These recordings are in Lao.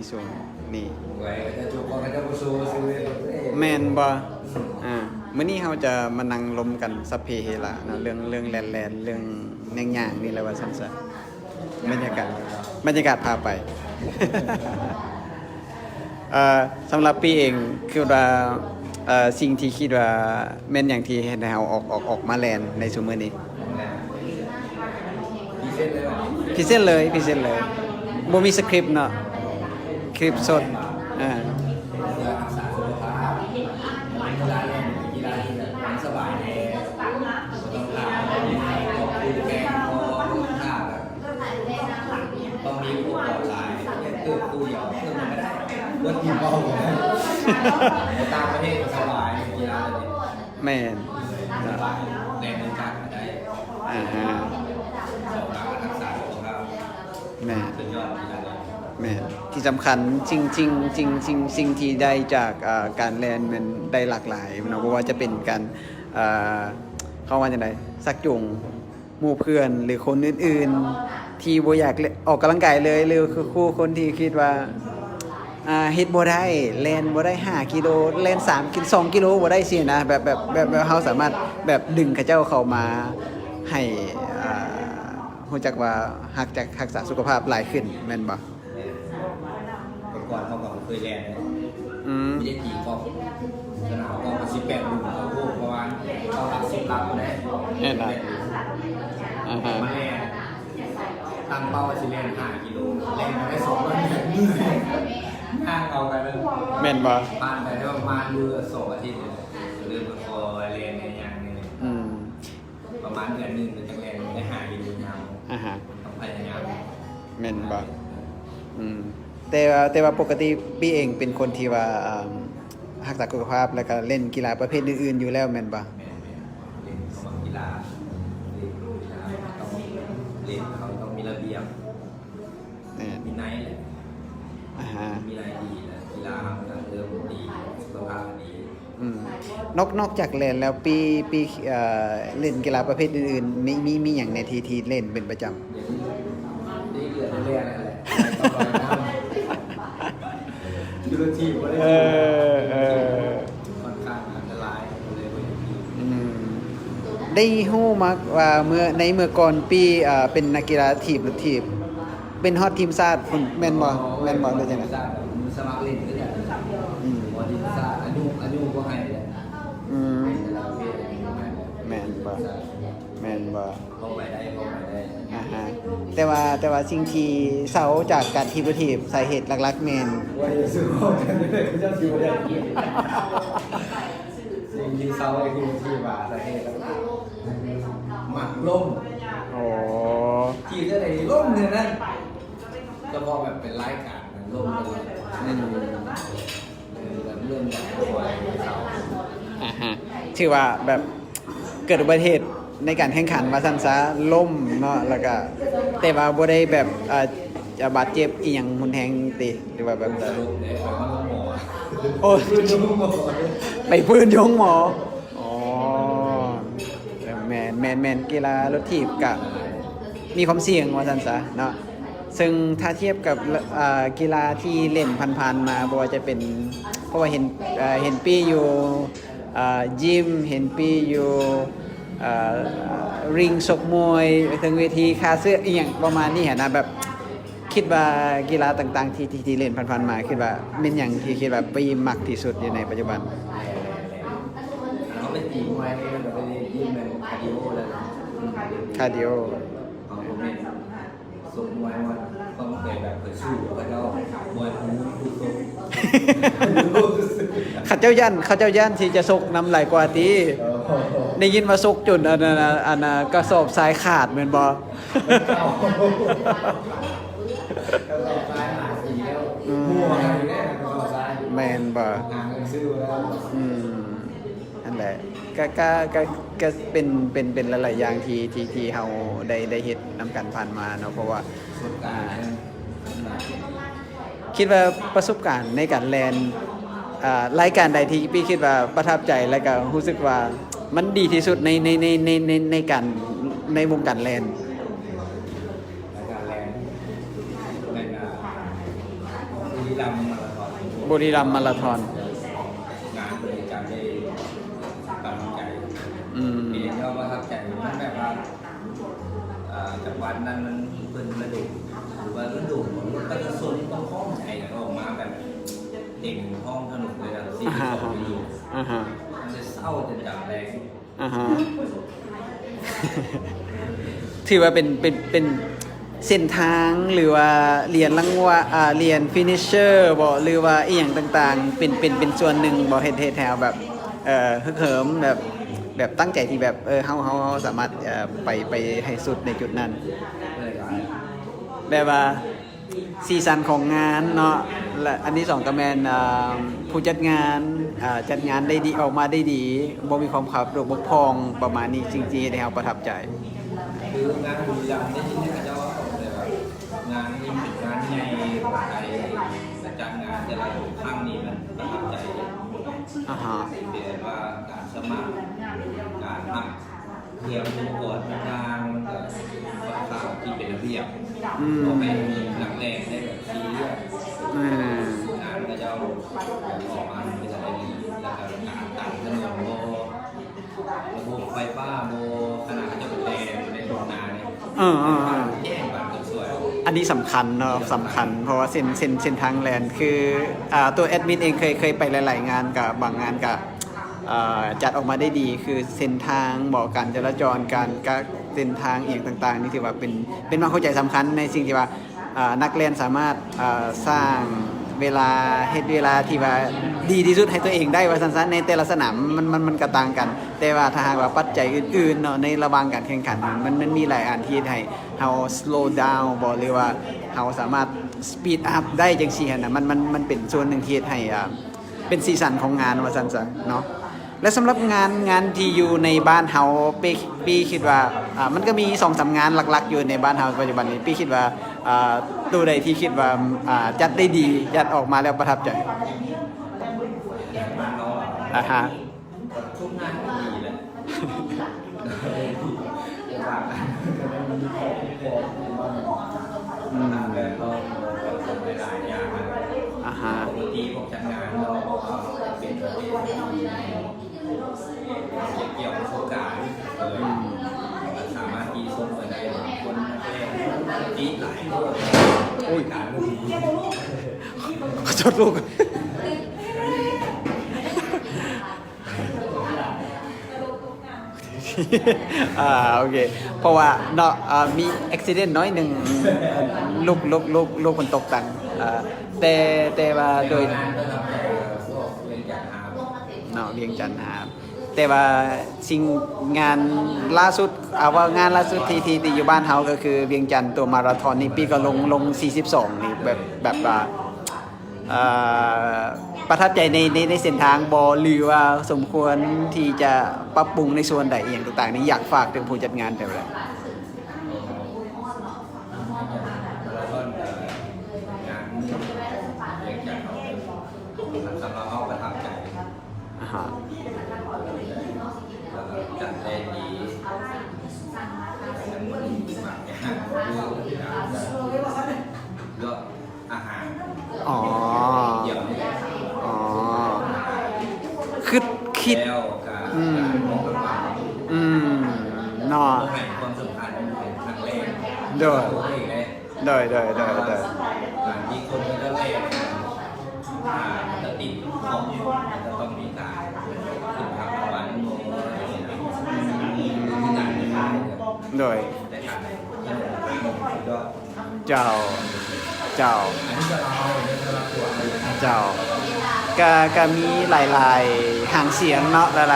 ສູງນີ້ ແມ່ນບໍ່? ອ່າ ມື້ນີ້ເຮົາຈະມານັ່ງລົມກັນ ສັບເພເຮລາເນາະ ເລື່ອງ ເລື່ອງແລ່ນໆ ເລື່ອງຍ່າງໆ ນີ້ແຫຼະວ່າຊັ້ນຊະ. ບັນຍາກາດ ບັນຍາກາດພາໄປ. ເອີ ສຳລັບປີເອງ ຄິດວ່າ ເອີ ສິ່ງທີ່ຄິດວ່າແມ່ນຫຍັງທີ່ເຮັດໃຫ້ເຮົາອອກ ອອກ ອອກມາແລ່ນໃນຊຸມມື້ນີ້? ພຣີເຊັນເລີຍ ພຣີເຊັນເລີຍ ບໍ່ມີສະຄຣິບເນາະ ຄລິບສົດ ອ່າ ເພື່ອຮັກສາສຸຂະພາບ ເວລາແລ່ນເປັນກິລາທີ່ແບບມັນສະບາຍແດ່ ບໍ່ຕ້ອງຖ້າ ຕ້ອງມີຂອບຄຸນແກງຄໍ ຕ້ອງຖ້າແບບ ຕ້ອງມີອຸປະກອນຫຼາຍ ແຕ່ເກີບຄູ່ດຽວ ເກີບມັນກໍໄດ້ ບໍ່ຕິດເວົ້າກໍໄດ້ ຢູ່ຕ່າງປະເທດກໍສະບາຍ ກິລາແບບນີ້ ແມ່ນ ສະບາຍ ແລ່ນເດີນທາງກໍໄດ້ ອາຮະ ສອງຫຼັກຮັກສາສຸຂະພາບ ແມ່ນ ສຸດຍອດກິລາແມ່ນ ທີ່ສຳຄັນ ສິ່ງ ສິ່ງ ສິ່ງ ສິ່ງ ສິ່ງທີ່ໄດ້ຈາກ ເອີ ການແລ່ນແມ່ນໄດ້ຫຼາກຫຼາຍເນາະ ບໍ່ວ່າຈະເປັນການ ເອີ ເຂົາວ່າຈັ່ງໃດ ຊັກຈູງ ໝູ່ເພື່ອນ ຫຼື ຄົນອື່ນໆ ທີ່ບໍ່ຢາກເລ- ອອກກຳລັງກາຍເລີຍ ຫຼື ຄືຄູ່ຄົນທີ່ຄິດວ່າ ອ່າ ເຮັດບໍ່ໄດ້ ແລ່ນບໍ່ໄດ້ຫ້າກິໂລ ແລ່ນສາມກິ- ສອງກິໂລບໍ່ໄດ້ຊີ້ນະ ແບບ ແບບ ແບບ ແບບເຮົາສາມາດແບບດຶງເຂົາເຈົ້າເຂົ້າມາໃຫ້ ອ່າ ຮູ້ຈັກວ່າຮັກ ຈັກຮັກສາສຸຂະພາບຫຼາຍຂຶ້ນແມ່ນບໍ່? ແມ່ນ ແຕ່ກ່ອນເຮົາກໍບໍ່ເຄີຍແລ່ນເດ້ ອືມ ມີແຕ່ຕີກອບ ສະໜາມກອບກໍສິບແປດຫຼຸມ ໂອ້ໂຫ ປະມານເກົ້າຫຼັກ ສິບຫຼັກພຸ້ນແຫຼະ ແມ່ນລະ ແປດຫຼຸມ ອາຮະ ມາແລ່ນ ຕັ້ງເປົ້າວ່າຊິແລ່ນຫ້າກິໂລ ແລ່ນມາໄດ້ສອງຮ້ອຍແມັດ ເມື່ອຍ ຍ່າງເອົາໄປເລີຍ ແມ່ນບໍ່? ຜ່ານໄປໄດ້ປະມານມື້ສອງອາທິດນີ້ແຫຼະ ກໍເລີ່ມຄ່ອຍແລ່ນແດ່ ຍ່າງແດ່ ອືມ ປະມານເດືອນໜຶ່ງກໍຈັກແລ່ນໄດ້ຫ້າກິໂລຍາວ ອາຮະ ຕ້ອງພະຍາຍາມ ແມ່ນບໍ່? ອືມ ແຕ່ວ່າ ແຕ່ວ່າປົກກະຕິປີເອງເປັນຄົນທີ່ວ່າ ອ່າ ຮັກສາສຸຂະພາບ ແລ້ວກໍເລ່ນກິລາປະເພດອື່ນໆຢູ່ແລ້ວແມ່ນບໍ່? ແມ່ນໆ ເລ່ນ ເຂົາມັກກິລາ ເລ່ນກິລາ ຕ້ອງເລ່ນ ເຂົາຕ້ອງມີລະບຽບ ແມ່ນ ວິໄນແຫຼະ ອາຮະ ວິໄນດີແລ້ວ ກິລາມັນກໍເລີ່ມດີ ສຸຂະພາບກໍດີ ອືມ ນອກ ນອກຈາກແລ່ນແລ້ວ ປີ ປີ ເອີ ເລ່ນກິລາປະເພດອື່ນໆ ມີ ມີ ມີຫຍັງແດ່ທີ່ ທີ່ເລ່ນເປັນປະຈຳ? ເອີ ເອີ ຂ້ອນຂ້າງອັນຕະລາຍ ກໍເລີຍບໍ່ຢາກ ອືມ ໄດ້ຮູ້ມາວ່າເມື່ອ ໃນເມື່ອກ່ອນປີ ເປັນນັກກິລາຖີບລົດຖີບ ເປັນຮອດທີມຊາດພຸ້ນແມ່ນບໍ່? ແມ່ນບໍ່ ຫຼືຈັ່ງໃດ? ສະໝັກຫຼິ້ນຄືກັນ ອືມ ບໍ່ທີມຊາດ ອາຍຸ ອາຍຸບໍ່ໃຫ້ເດ້ ອືມ ແມ່ນບໍ່? ແມ່ນບໍ່? ພໍໄປໄດ້ ພໍໄປໄດ້ ອາຮະ ແຕ່ວ່າ ແຕ່ວ່າສິ່ງທີ່ເຊົາຈາກການຖີບລົດຖີບ ສາເຫດຫຼັກໆແມ່ນ ໂອ້ຍ ເຈົ້າຊິບໍ່ໄດ້ ສິ່ງທີ່ເຊົາໄດ້ຄືທີ່ວ່າສາເຫດຫຼັກໆ ມັກລົ້ມ ໂອ້ ທີ່ຈະໄດ້ລົ້ມເທົ່ານັ້ນ ສະເພາະແບບເປັນລາຍການລົ້ມເລີຍ ອືມ ເລີ່ມຈາກ ອາຮະ ຖືວ່າແບບເກີດອຸບັດຕິເຫດໃນການແຂ່ງຂັນວ່າຊັ້ນຊະ ລົ້ມເນາະ ແລ້ວກະ ແຕ່ວ່າບໍ່ໄດ້ແບບ ເອີ ຈະບາດເຈັບອີ່ຫຍັງຮຸນແຮງຕິ ຫຼືວ່າແບບ ໂອ້ຍ ໄປຟື້ນຢູ່ໂຮງໝໍ ອໍ ແມ່ນ ແມ່ນ ແມ່ນ ກິລາລົດຖີບກະມີຄວາມສ່ຽງວ່າຊັ້ນຊະເນາະ ເຊິ່ງຖ້າທຽບກັບ ເອີ ກິລາທີ່ເລ່ນຜ່ານໆມາ ບໍ່ວ່າຈະເປັນ ເພາະວ່າເຫັນ ເອີ ເຫັນປີ້ຢູ່ ເອີ ຢິມ ເຫັນປີ້ຢູ່ ເອີ ລິງຊົກມວຍ ເທິງເວທີ ຄາເຊືອກ ອີ່ຫຍັງປະມານນີ້ຫັ້ນນະ ແບບ ຄິດວ່າກິລາຕ່າງໆທີ່ ທີ່ ທີ່ຫຼິ້ນຜ່ານໆມາ ຄິດວ່າແມ່ນຫຍັງທີ່ຄິດວ່າປີ້ມັກທີ່ສຸດຢູ່ໃນປັດຈຸບັນ? ເຮົາໄປຕີມວຍນີ້ ມັນກໍໄປຍິງແມ່ນຄາດີໂອແລ້ວ ຄາດີໂອ ເຮົາບໍ່ແມ່ນຊົກມວຍວ່າຕ້ອງໄປແບບໄປສູ້ເຂົາເຈົ້າ ມວຍຜູ້ ຜູ້ຊົກ ເຂົາເຈົ້າຢ້ານ ເຂົາເຈົ້າຢ້ານທີ່ຈະຊົກນຳຫຼາຍກວ່າຕິ ເອີ ໄດ້ຍິນວ່າຊົກຈົນອັນນັ້ນ ອັນ ອັນ ອັນ ກະສອບຊາຍຂາດແມ່ນບໍ່? ອືມ ແມ່ນບໍ່? ອືມ ຫັ້ນແຫຼະ ກະ ກະ ກະ ກະເປັນ ເປັນ ເປັນຫຼາຍໆຢ່າງທີ່ ທີ່ ທີ່ເຮົາໄດ້ ໄດ້ເຮັດນຳກັນຜ່ານມາເນາະ ເພາະວ່າ ອ່າ ຄິດວ່າປະສົບການໃນການແລ່ນ ອ່າ ລາຍການໃດທີ່ປີ້ຄິດວ່າປະທັບໃຈ ແລ້ວກະຮູ້ສຶກວ່າມັນດີທີ່ສຸດໃນ ໃນ ໃນ ໃນ ໃນ ໃນການ ໃນວົງການແລ່ນ? ໃນການແລ່ນ ແມ່ນ ອ່າ ທີ່ ບຸຣີລຳມາລາທອນ. ງານບໍລິການໄດ້ປະທັບໃຈ ອືມ ເປັນຫຍັງກໍປະທັບໃຈ ມັນແບບວ່າ ເອີ ຈັງຫວັດນັ້ນມັນເປັນລະດູ ຫຼືວ່າລະດູຂອງປະຊາຊົນຕ້ອງພ້ອມໃຈກັນອອກມາແບບເຕັມທ້ອງຖະໜົນເລີຍນະ ສີ່ສິບສອງກິໂລ ອ່າຮະ ມັນຈະເຊົ້າຈົນຈຳແລງ ອ່າຮະ ຖືວ່າເປັນ ເປັນ ເປັນເສັ້ນທາງ ຫຼືວ່າລຽນລາງວັນ ອ່າ ລຽນຟິນິດເຊີບໍ ຫຼືວ່າອີ່ຫຍັງຕ່າງໆ ເປັນ ເປັນ ເປັນສ່ວນໜຶ່ງບໍ ເຮັດ ເຮັດໃຫ້ເຮົາແບບ ເອີ ຮຶກເຫີມ ແບບ ແບບຕັ້ງໃຈທີ່ແບບ ເອີ ເຮົາ ເຮົາ ເຮົາສາມາດ ເອີ ໄປ ໄປໃຫ້ສຸດໃນຈຸດນັ້ນ ແບບວ່າ ສີສັນຂອງງານເນາະ ແລະ ອັນທີສອງກໍແມ່ນ ອ່າ ຜູ້ຈັດງານ ອ່າ ຈັດງານໄດ້ດີ ອອກມາໄດ້ດີ ບໍ່ມີຄວາມຂາດຕົກບົກຜ່ອງ ປະມານນີ້ ສິ່ງທີ່ເຮັດໃຫ້ເຮົາປະທັບໃຈ. ຄືງານບຸນລຳນີ້ເຂົາເຈົ້າເວົ້າແບບວ່າ ງານນີ້ເປັນງານໃຫຍ່ຂອງໄທ ແລະ ຈັດງານແຕ່ລະຄັ້ງນີ້ມັນປະທັບໃຈ ອາຮະ ເປັນແບບວ່າການສະໝັກ ການຮັບ ເຄື່ອງອຸປະກອນຕ່າງໆ ມັນກໍຂ້ອນຂ້າງທີ່ເປັນລະບຽບ ອືມ ບໍ່ໃຫ້ມີນັກແລ່ນໄດ້ແບບຊີຣຽສ ອ່າ ງານຂະເຈົ້າອອກມາເປັນລະບຽບ ແລ້ວກໍການຕັ້ງຖະໜົນບໍ່ ລະບົບໄຟຟ້າບໍ່ ຂະໜາດຂະເຈົ້າໄປແລ່ນໃນທົ່ງນານີ້ ເອີໆໆ ແຈ້ງບາດກໍສວຍ ອັນນີ້ສຳຄັນເນາະ ສຳຄັນ ເພາະວ່າເສັ້ນ ເສັ້ນ ເສັ້ນທາງແລ່ນ ຄື ອ່າ ຕົວແອດມິນເອງເຄີຍ ເຄີຍໄປຫຼາຍໆງານ ກະບາງງານກະ ເອີ ຈັດອອກມາໄດ້ດີ ຄືເສັ້ນທາງບໍ ການຈະລາຈອນ ການກະເສັ້ນທາງອີ່ຫຍັງຕ່າງໆ ນີ້ຖືວ່າເປັນ ເປັນຄວາມເຂົ້າໃຈສຳຄັນໃນສິ່ງທີ່ວ່າ ອ່າ ນັກແລ່ນສາມາດ ອ່າ ສ້າງເວລາ ເຮັດເວລາທີ່ວ່າດີທີ່ສຸດໃຫ້ຕົວເອງໄດ້ວ່າຊັ້ນຊະ ໃນແຕ່ລະສະໜາມມັນ ມັນ ມັນກະຕ່າງກັນ ແຕ່ວ່າຖ້າຫາກວ່າປັດໄຈອື່ນໆເນາະ ໃນລະຫວ່າງການແຂ່ງຂັນ ມັນ ມັນມີຫຼາຍອັນທີ່ເຮັດໃຫ້ເຮົາ slow down ບໍ ຫຼືວ່າເຮົາສາມາດ speed up ໄດ້ຈັ່ງຊີ້ຫັ້ນນະ ມັນ ມັນ ມັນເປັນສ່ວນໜຶ່ງທີ່ເຮັດໃຫ້ ອ່າ ເປັນສີສັນຂອງງານວ່າຊັ້ນຊະເນາະ. ແລະ ສຳລັບງານ ງານທີ່ຢູ່ໃນບ້ານເຮົາ ປີ ປີຄິດວ່າ ອ່າ ມັນກໍມີສອງສາມງານຫຼັກໆຢູ່ໃນບ້ານເຮົາປັດຈຸບັນນີ້ ປີຄິດວ່າ ອ່າ ໂຕໃດທີ່ຄິດວ່າ ອ່າ ຈັດໄດ້ດີ ຈັດອອກມາແລ້ວປະທັບໃຈ? ອ່າຮະ ທຸກງານກໍດີແຫຼະ ແຕ່ວ່າມັນມີຂໍ້ຜິດພອດ ອືມ ແບບເຮົາເປັນຫຼາຍໆຢ່າງ ອ່າຮະ ປົກກະຕິພວກຈັດງານເນາະ ເປັນ ເກັບກ່ຽວປະສົບການ ເອີ ສາມາດທີ່ສົ່ງໄປໄດ້ ຄົນແຕ່ງປີຫຼາຍໂພດ ໂອ້ຍ ການບໍ່ດີ ຂໍໂທດລູກ ອ່າ ໂອເຄ ເພາະວ່າເນາະ ອ່າ ມີ accident ໜ້ອຍໜຶ່ງ ລູກ ລູກ ລູກ ລູກມັນຕົກຕັງ ອ່າ ແຕ່ ແຕ່ວ່າໂດຍ ເນາະ ວຽງຈັນຫາບ ແຕ່ວ່າສິ່ງ ງານລ່າສຸດ ເອົາວ່າງານລ່າສຸດທີ່ ທີ່ ທີ່ຢູ່ບ້ານເຮົາກໍຄືວຽງຈັນຕົວມາລາທອນນີ້ ປີກໍລົງ ລົງສີ່ສິບສອງນີ້ ແບບ ແບບວ່າ ເອີ ປະທັບໃຈໃນ ໃນ ໃນເສັ້ນທາງບໍ ຫຼືວ່າສົມຄວນທີ່ຈະປັບປຸງໃນສ່ວນໃດ ອີ່ຫຍັງຕ່າງໆນີ້ ຢາກຝາກເຖິງຜູ້ຈັດງານແຕ່ວ່າ ສຳລັບເຮົາປະທັບໃຈ ອ່າຮະ ຈັດແຕ່ງດີ ເນາະ ອາຫານ ອໍ ອໍ ຄິດ ຄິດ ແລ້ວກະ ອືມ ອືມ ເນາະ ໃຫ້ຄວາມສຳຄັນໃຫ້ນັກແລ່ນ ໂດຍ ໂດຍ ໂດຍ ໂດຍ ໂດຍ ການທີ່ຄົນເຂົາເຈົ້າແລ່ນ ອ່າ ມັນຈະຕິດຂອບ ມັນຈະຕ້ອງມີການຂຶ້ນຮັບລາງວັນ ມີການຂາຍ ໂດຍ ແຕ່ການໃຫ້ຂະໜົນຂາຍກໍ ເຈົ້າ ເຈົ້າ ເຈົ້າ ກະ ກະມີຫຼາຍໆຫາງສຽງເນາະ ຫຼາຍໆ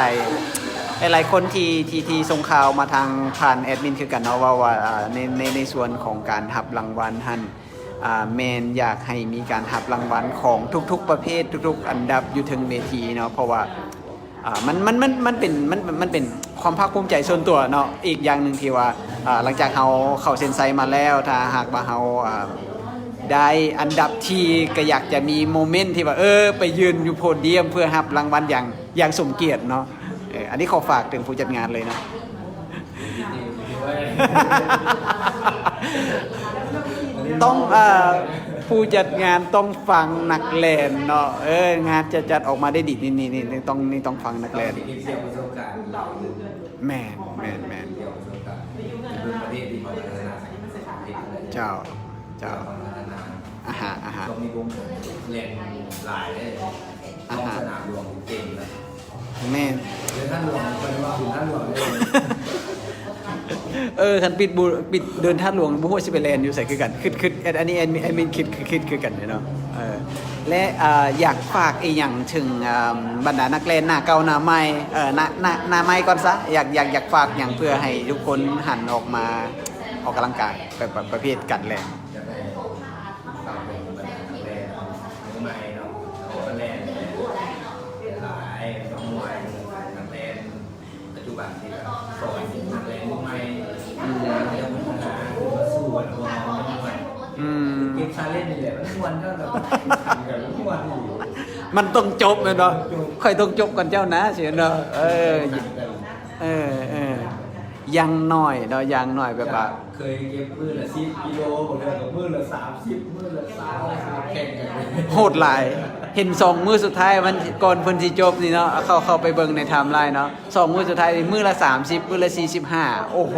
ຫຼາຍໆຄົນທີ່ ທີ່ ທີ່ສົ່ງຂ່າວມາທາງຜ່ານແອດມິນຄືກັນເນາະ ເວົ້າວ່າ ອ່າ ໃນ ໃນ ໃນສ່ວນຂອງການຮັບລາງວັນຫັ້ນ ອ່າ ແມ່ນຢາກໃຫ້ມີການຮັບລາງວັນຂອງທຸກໆປະເພດ ທຸກໆອັນດັບຢູ່ເທິງເວທີເນາະ ເພາະວ່າ ອ່າ ມັນ ມັນ ມັນ ມັນເປັນ ມັນ ມັນເປັນຄວາມພາກພູມໃຈສ່ວນຕົວເນາະ ອີກຢ່າງໜຶ່ງທີ່ວ່າ ອ່າ ຫຼັງຈາກເຮົາເຂົ້າເສັ້ນໄຊມາແລ້ວ ຖ້າຫາກວ່າເຮົາ ອ່າ ໄດ້ອັນດັບທີ ກໍຢາກຈະມີໂມເມັນທີ່ວ່າ ເອີ ໄປຢືນຢູ່ໂພດຽມເພື່ອຮັບລາງວັນຢ່າງ ຢ່າງສົມກຽດເນາະ ເອີ ອັນນີ້ຂໍຝາກເຖິງຜູ້ຈັດງານເລີຍເນາະ ຕ້ອງ ເອີ ຜູ້ຈັດງານຕ້ອງຟັງນັກແລ່ນເນາະ. ເອີ ງານຈະຈັດອອກມາໄດ້ດີ ນີ້ ນີ້ ນີ້ ນີ້ຕ້ອງ ນີ້ຕ້ອງຟັງນັກແລ່ນ. ແມ່ນ ແມ່ນ ແມ່ນ. ເຈົ້າ ເຈົ້າ. ອາຮະ ອາຮະ. ອາຮະ. ແມ່ນ. ເດີ່ນທາດຫຼວງ ເພິ່ນວ່າເດີ່ນທາດຫຼວງເດ້. ເອີ ຄັນປິດ ປິດເດີ່ນທາດຫຼວງ ບໍ່ຮູ້ວ່າຊິໄປແລ່ນຢູ່ໃສຄືກັນ. ຄິດ ຄິດ ອັນນີ້ແອດ ແອດມິນຄິດ ຄິດ ຄິດຄືກັນເນາະ. ເອີ ແລະ ອາ ຢາກຝາກອີ່ຫຍັງເຖິງ ອາ ບັນດານັກແລ່ນໜ້າເກົ່າໜ້າໃໝ່ ເອີ ໜ້າ ໜ້າ ໜ້າໃໝ່ກ່ອນຊະ. ຢາກ ຢາກ ຢາກຝາກຫຍັງເພື່ອໃຫ້ທຸກຄົນຫັນອອກມາອອກກຳລັງກາຍ ປະ ປະ ປະເພດການແລ່ນ? ຢາກໃຫ້ຝາກເຖິງບັນດານັກແລ່ນມືໃໝ່ເນາະ ແລ້ວກໍມາແລ່ນຫຼາຍໆ ນັກມວຍ ນັກແລ່ນປັດຈຸບັນທີ່ແບບສອນນັກແລ່ນມືໃໝ່ ອືມ ແລ້ວພັດທະນາຂຶ້ນມາສູ່ແລ້ວກໍມາແລ່ນ. ອືມ ເກັບຊາເລັນນີ້ແຫຼະ ມັນມ່ວນ ເຈົ້າກໍຂັນກັນ ມັນມ່ວນອີ່ຫຼີ. ມັນຕ້ອງຈົບແມ່ນບໍ່? ຂ້ອຍຕ້ອງຈົບກ່ອນເຈົ້ານະ ຊີ້ເນາະ. ເອີ ເອີ ເອີ ຢ່າງໜ້ອຍເນາະ ຢ່າງໜ້ອຍແບບວ່າ ເຄີຍເກັບມື້ລະສິບກິໂລ ບາງເທື່ອກໍມື້ລະສາມສິບ ມື້ລະຊາວ ແຂ່ງກັນ. ໂຫດຫຼາຍ. ເຫັນສອງມື້ສຸດທ້າຍມັນ ກ່ອນເພິ່ນຊິຈົບນີ້ເນາະ ເຂົ້າ ເຂົ້າໄປເບິ່ງໃນໄທມລາຍເນາະ ສອງມື້ສຸດທ້າຍນີ້ ມື້ລະສາມສິບ ມື້ລະສີ່ສິບຫ້າ. ໂອ້ໂຫ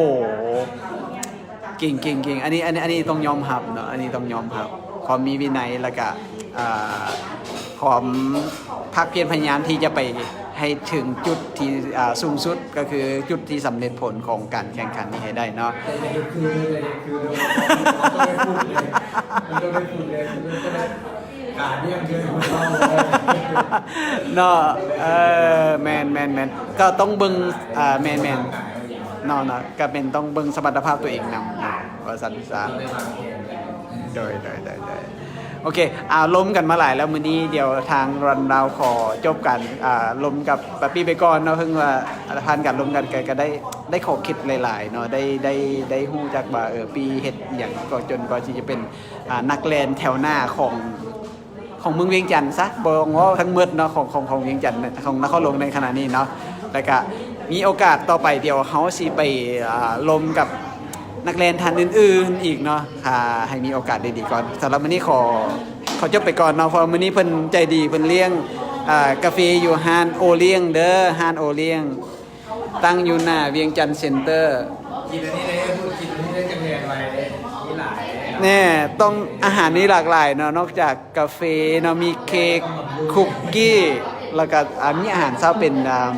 ເກັ່ງ ເກັ່ງ ເກັ່ງ. ອັນນີ້ ອັນນີ້ ອັນນີ້ຕ້ອງຍອມຮັບເນາະ ອັນນີ້ຕ້ອງຍອມຮັບ ຄວາມມີວິໄນ ແລ້ວກະ ອ່າ ຄວາມພາກພຽນພະຍາຍາມທີ່ຈະໄປໃຫ້ເຖິງຈຸດທີ່ ອ່າ ສູງສຸດ ກໍຄືຈຸດທີ່ສຳເລັດຜົນຂອງການແຂ່ງຂັນນີ້ໃຫ້ໄດ້ເນາະ. ເນາະ ເອີ ແມ່ນ ແມ່ນ ແມ່ນ. ກໍຕ້ອງເບິ່ງ ອ່າ ແມ່ນ ແມ່ນ ເນາະ ເນາະ ກໍແມ່ນຕ້ອງເບິ່ງສະມັດຕະພາບຕົວເອງນຳເນາະ ວ່າຊັ້ນຊະ. ໂດຍ ໂດຍ ໂດຍ ໂດຍ. ໂອເຄ ອ່າ ລົມກັນມາຫຼາຍແລ້ວ ມື້ນີ້ດຽວທາງຣັນລາວຂໍຈົບການ ອ່າ ລົມກັບປາປີ້ໄປກ່ອນເນາະ. ເຊິ່ງວ່າຜ່ານການລົມກັນ ກໍ ກໍໄດ້ ໄດ້ຂໍ້ຄິດຫຼາຍໆເນາະ ໄດ້ ໄດ້ ໄດ້ຮູ້ຈັກວ່າ ເອີ ປີ້ເຮັດອີ່ຫຍັງກໍຈົນກວ່າທີ່ຈະເປັນ ອ່າ ນັກແລ່ນແຖວໜ້າຂອງ ຂອງເມືອງວຽງຈັນຊະ ບໍ່ເວົ້າທັງໝົດເນາະ ຂອງ ຂອງ ຂອງວຽງຈັນ ຂອງນະຄອນຫຼວງໃນຂະນະນີ້ເນາະ. ແລ້ວກະມີໂອກາດຕໍ່ໄປ ດຽວເຮົາຊິໄປ ອ່າ ລົມກັບນັກແລ່ນທ່ານອື່ນໆອີກເນາະ ຖ້າໃຫ້ມີໂອກາດດີໆກ່ອນ. ສຳລັບມື້ນີ້ຂໍ ຂໍຈົບໄປກ່ອນເນາະ ເພາະມື້ນີ້ເພິ່ນໃຈດີ ເພິ່ນລ້ຽງ ອ່າ ກາເຟຢູ່ຮ້ານໂອລ້ຽງເດີ ຮ້ານໂອລ້ຽງ ຕັ້ງຢູ່ໜ້າວຽງຈັນເຊັນເຕີ. ກິນອັນນີ້ເດ້ ກິນອັນນີ້ໄດ້ ຈັກແມ່ນໄວເດ້ ມີຫຼາຍເດ້. ແນ່ ຕ້ອງ ອາຫານມີຫຼາກຫຼາຍເນາະ ນອກຈາກກາເຟເນາະ ມີເຄ້ກ ຄຸກກີ້ ແລ້ວກໍ ອ່າ ມີອາຫານເຊົ້າເປັນ ອ່າ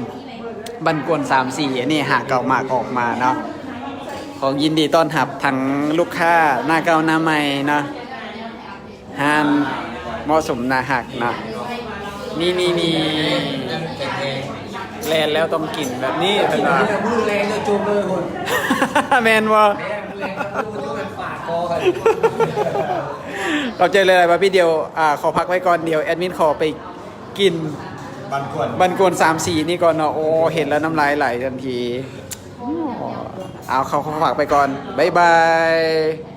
ບັນກວນສາມສີ ອັນນີ້ຫາເກົ່າໝາກອອກມາເນາະ. ຂໍຍິນດີຕ້ອນຮັບທັງລູກຄ້າໜ້າເກົ່າໜ້າໃໝ່ເນາະ. ຮ້ານເໝາະສົມໜ້າຮັກເນາະ. ນີ້ ນີ້ ນີ້ ແລ່ນແລ້ວຕ້ອງກິນແບບນີ້ເພິ່ນວ່າ. ມື້ແລງກໍຈົບເລີຍພຸ້ນ. ແມ່ນບໍ່? ແມ່ນ ມື້ແລງກໍຈົບ ຈົບແບບປາກຄໍກັນ. ຂອບໃຈຫຼາຍໆ ບາບີ. ດຽວ ອ່າ ຂໍພັກໄວ້ກ່ອນ ດຽວແອດມິນຂໍໄປກິນບັນກວນ ບັນກວນສາມສີນີ້ກ່ອນເນາະ. ໂອ້ ເຫັນແລ້ວນ້ຳລາຍໄຫຼທັນທີ. ເອົາ ຂໍ ຂໍຝາກໄປກ່ອນ ບາຍບາຍ.